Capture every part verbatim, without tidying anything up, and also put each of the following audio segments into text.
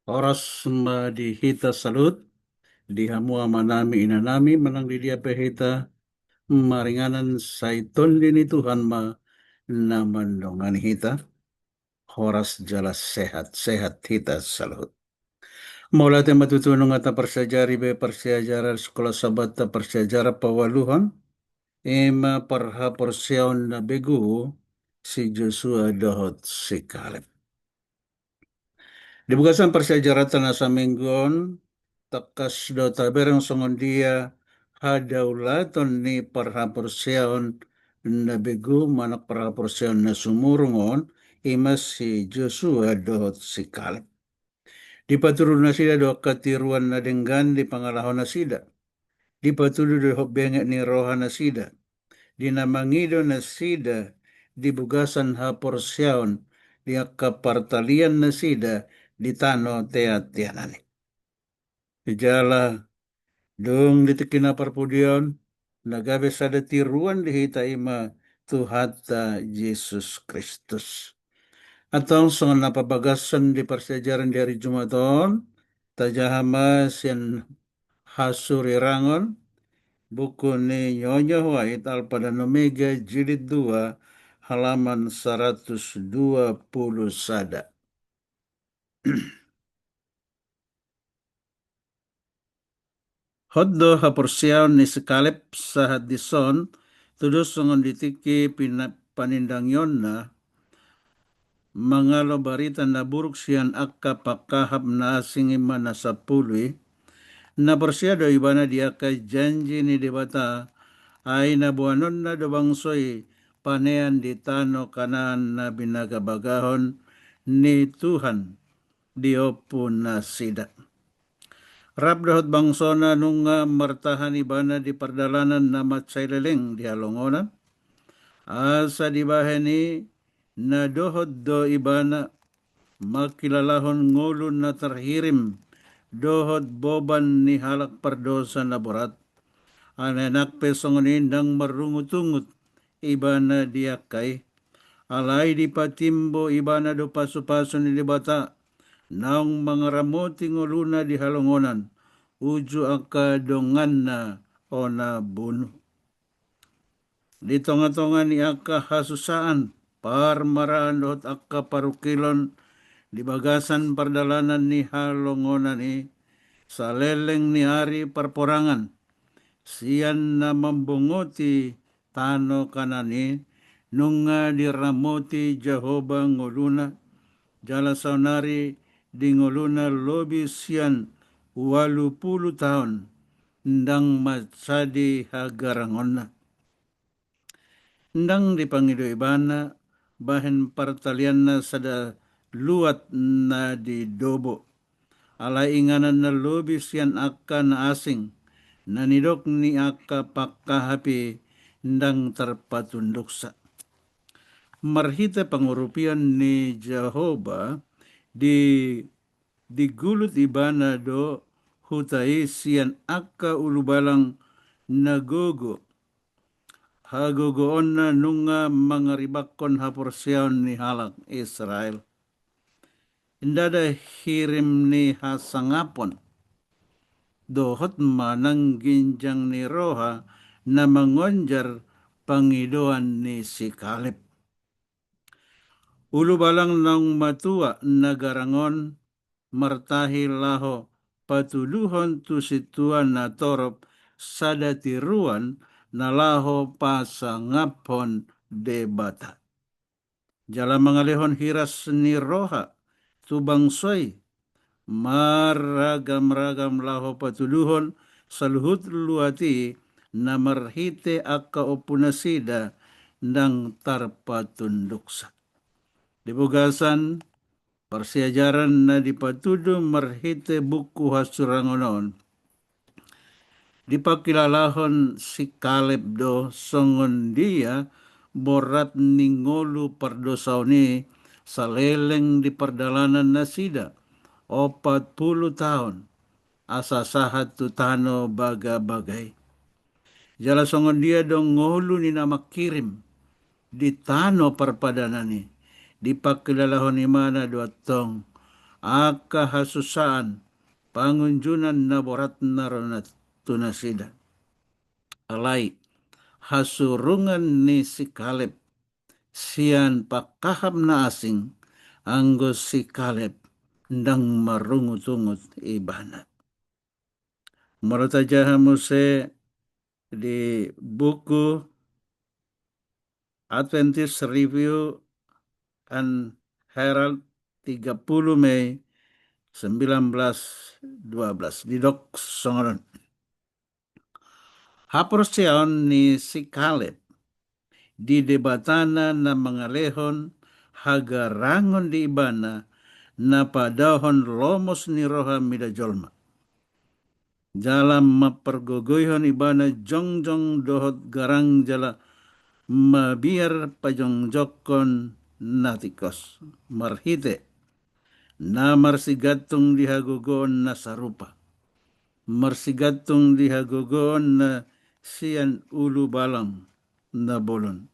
Horas ma di hita saluhut, di hamu amanami inanami manang di dia pe hita maringanan, sai tondi ni Tuhan ma na mandongani hita. Horas jala sehat-sehat hita saluhut. Mauliate ma tutu nunga taparsiajari be parsiajaran Sikola Sabat ta parsiajaran paualuhon, ima parhaporseaon na begu si Josua dohot si Kaleb. Di bagasan parsiajaranta na saminggu on, tangkas do tabereng songon dia hadaulaton ni parhaporseaon na begu manang parhaporseaon na sumurung on, ima si Josua dohot si Kaleb. Dipatudu nasida do angka tiruan na denggan di pangalaho nasida. Dipatudu dohot benget ni roha nasida di na mangido nasida di bagasan haporseaon di angka partalian nasida di tano teanteanan i. Jala dung di tingki na parpudi on, na gabe sada tiruan di hita ima Tuhanta Jesus Kristus. Antong songon na pabagasan di parsiajaran di ari Jumat on, tajaha ma sian hasurirangon, buku ni Nyonya White, Alfa dan Omega, jilid dua, halaman saratus dua pulu sada. Hot do haporseaon ni si Kaleb sahat dison, tudos songon di tingki pina-, panindangionna, mangalo barita na buruk sian angka pangkahap na asing ima na sampulu i, na porsea do ibana di angka janji ni Debata, ai na boanonna do bangso i panean di tano Kanaan na binagabagahon ni Tuhan di ompu nasida. Rap dohot bangsona nunga martahan ibana di pardalanan na mansai leleng di halongonan, asa dibahen i na dohot do ibana mangkilalahon ngolu na tarhirim dohot boban ni halak pardosa na borat. Alai nang pe songon i ndang marungutungut ibana di angka i. Alai dipatimbo ibana do pasupasu ni Debata naung mangaramoti ngoluna di halongonan, uju angka donganna ona bunu. Di tongatonga ni angka hasusaan, parmaraan dohot angka parungkilon di bagasan pardalanan ni halongonan i, saleleng ni ari parporangan, sian na mambongoti tano Kanaan i, nunga diramoti Jahowa ngoluna, jala saonari di ngoluna lobi sian ualu pulu taon, ndang mansadi hagarangonna. Ndang dipangido ibana bahen partalianna sada luat na didobo. Alai inganan na lobi sian angka na asing, na nidok ni angka pangkahap i ndang tarpatunduksa. Marhite pangurupion ni Jahowa di, digulut ibana do huta i sian angka ulubalang na gogo. Hagogoonna nunga mangaribakkon haporseaon ni halak Israel. Ndada hirim ni hasangapon dohot manang ginjang ni roha na mangonjar pangidoan ni si Kaleb. Ulubalang naung matua na garang on martahi laho patuduhon tu sintua na torop sada tiruan na laho pasangaphon Debata. Jala mangalehon hiras ni roha tu bangso i marragamragam laho patuduhon saluhut luat i na marhite angka ompunasida ndang tarpatunduksa. Di bagasan parsiajaran na dipatudu marhite buku hasurangon on, dipangkilalahon si Kaleb do songon dia borat ni ngolu pardosaon i saleleng di pardalanan nasida opat pulu taon asa sahat tu tano bagabaga i. Jala songon dia do ngolu ni na mangkirim di tano parpadanan i, dipangkilalahon ibana do antong angka hasusaan, pangunjunan na borat na ro tu nasida. Alai hasurungan ni si Kaleb sian pangkahap na asing, anggo si Kaleb ndang marungutungut ibana. Molo tajaha muse di buku Adventist Review and Herald, tiga puluh Mei sembilan belas dua belas, didok songon on. Haporseaon ni si Kaleb di Debatana na mangalehon hagarangon di ibana, na padaohon lomos ni roha mida jolma. Jala mampargogoihon ibana jongjong dohot garang jala mabiar pajongjongkon na tingkos. Marhite na marsigantung di hagogoon na sarupa. Marsigantung di hagogoon na sian ulubalang na bolon.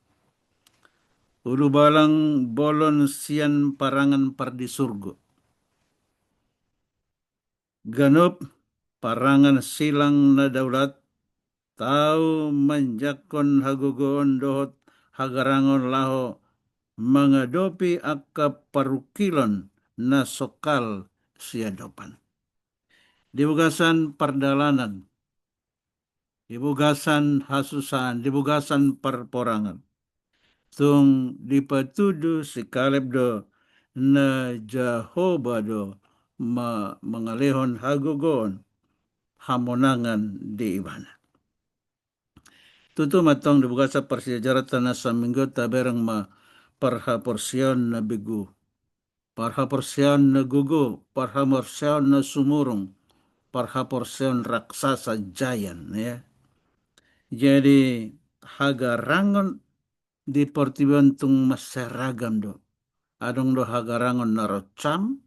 Ulubalang bolon sian parangan pardisurgo. Ganup parangan silang na daulat tau manjangkon hagogoon dohot hagarangon laho mangadopi angka parungkilon na songkal siadopan. Di bagasan pardalanan, di bagasan hasusaan, di bagasan parporangan, tung dipatudu si Kaleb do na Jahowa do ma-, mangalehon hagogoon, hamonangan di ibana. Tutu mantong di bagasan parsiajaranta na saminggu tabereng ma parhaporseaon na begu, parhaporseaon na gogo, parhaporseaon na sumurung, parhaporseaon raksasa, giant, ya. Jadi hagarangon di portibi on tung mansai ragam do. Adong do hagarangon na roncam,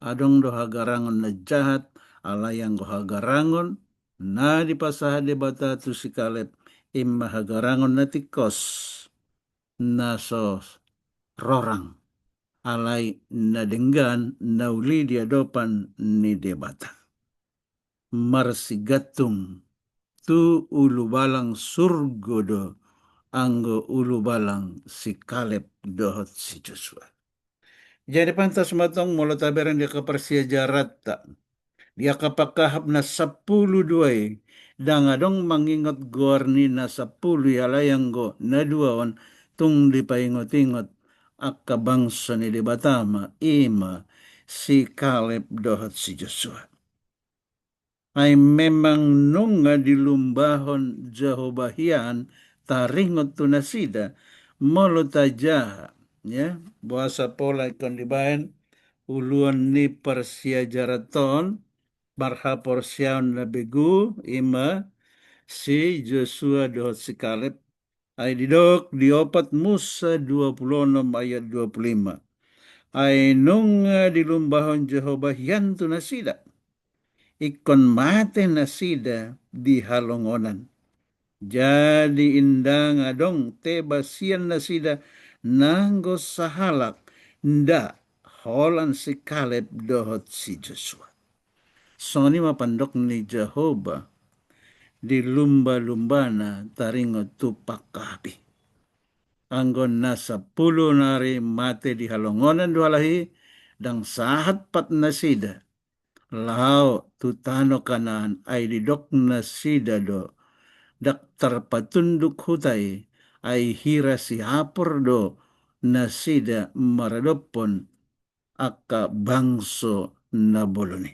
adong do hagarangon na jahat, alai anggo hagarangon na dipasahat Debata tu si Kaleb, i ma hagarangon na tingkos, na so rorang, alai na denggan, na uli di adopan ni Debata. Marsigantung tu ulubalang surgo do anggo ulubalang si Kaleb dohot si Josua. Jadi pantas mantong molo tabereng di angka parsiajaranta, di angka pangkahap na sampulu dua i, ndang adong mangingot goar ni na sampulu i, alai anggo na dua on tung dipaingot-ingot angka bangso ni Debata ma, i ma si Kaleb dohot si Josua. Ai memang nunga dilumbahon Jahowa hian taringot tu nasida, molo tajaha, ya, boasa pola ingkon dibaen uluan ni parsiajaranta on, parhaporseaon na begu, i ma si Josua dohot si Kaleb. Ai didok di opat Musa dua puluh onom ayat dua puluh lima. Ai nunga dilumbahon Jahowa hian tu nasida, ingkon mate nasida di halongonan. Jadi ndang adong teba sian nasida nanggo sahalak nda, holan si Kaleb dohot si Josua. Songon i ma pandok ni Jahowa di lumba-lumbana taringot tu pangkahap i. Anggo na sampulu nari mate di halongonan do halak i, ndang sahat pat nasida laho tu tano Kanaan, ai didok nasida do, ndang tarpatunduk huta i, ai hira siapor do nasida maradophon angka bangso na bolon i.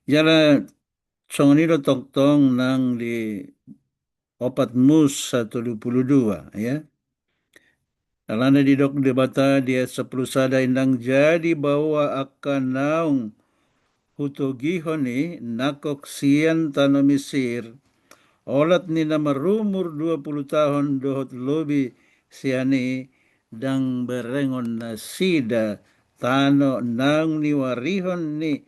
Jala songon i do tongtong nang di opat Musa tolu puluh dua, ya. Alana didok Debata di ayat sampulu sada, ndang jadi baoa angka naung hutogihon i nangkok sian tano Misir, olat ni na marumur dua puluh taon dohot lobi sian i, ndang berengon nasida tano naung niuarihon ni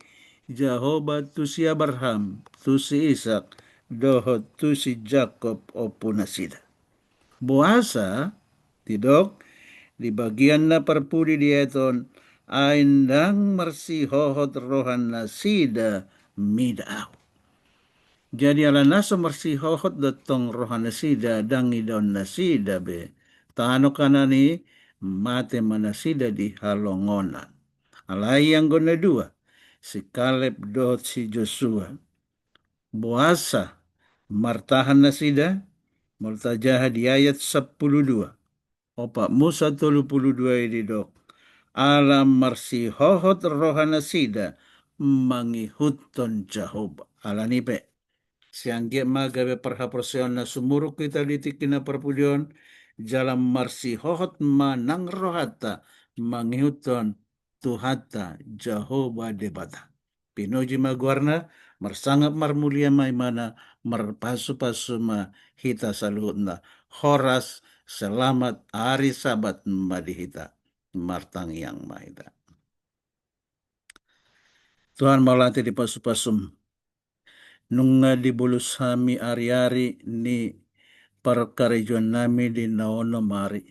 Jahowa tu si Abraham, tu si Isak, dohot tu si Jakob ompu nasida. Boasa didok di bagian na parpudi di ayat on, ai ndang marsihohot rohanasida mida ahu. Jadi ala na so marsihohot do tong rohanasida, ndang idaonnasida be tano Kanaan i, mate ma nasida di halongonan. Alai anggo na dua, si Kaleb dohot si Josua, boasa martahan nasida? Molo tajaha di ayat sampulu dua, Opat Musa tolu pulu dua i didok, ala marsihohot rohanasida mangihuthon Jahowa. Alani pe, sai anggiat ma gabe parhaporseaon na sumurung hita di tingki na parpudi on, jala marsihohot ma nang rohanta mangihuthon Tuhanta Jahowa Debata. Pinuji ma goarna, marsangap marmulia ma ibana, marpasupasu ma hita saluhutna. Horas, selamat ari Sabat ma di hita. Martangiang ma hita. Tuhan, mauliate di pasupasum. Nunga dibolus hami ariari ni parkarejoan nami di na onom ari.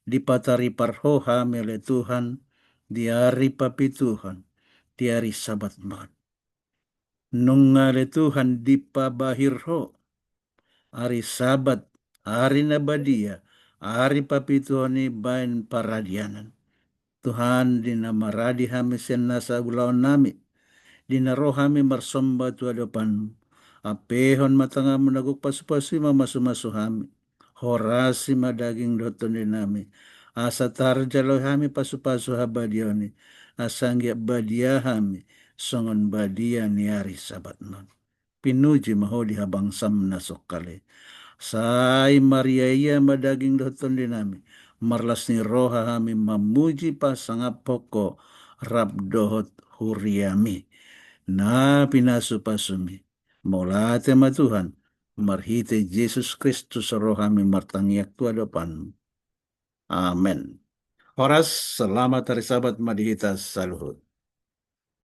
Dipataripar Ho hami ale Tuhan, di ari papituhon, di ari Sabat ma on. Nunga ale Tuhan dipabahir Ho ari Sabat, ari na badia, ari papituhon i baen paradianan. Tuhan, di na maradi hami sian nasa ulaon nami, di na ro hami marsomba tu adopanmu, ampehon ma tanganmu na gok pasupasu i mamasumasu hami. Horasi ma daging dohot tondi nami, asa tarjalo hami pasupasu habadiaon i, asa anggiat badia hami songon badia ni ari Sabat on. Pinuji ma Ho di habangsam na songkal i. Sai mariaia ma daging dohot tondi nami, marlas ni roha hami mamuji pasangaphon Ho rap dohot huriami na pinasupasumi. Mauliate ma Tuhan, marhite Jesus Kristus ro hami martangiang tu adopanmu. Amen. Horas, selamat hari Sabat ma di hita saluhut.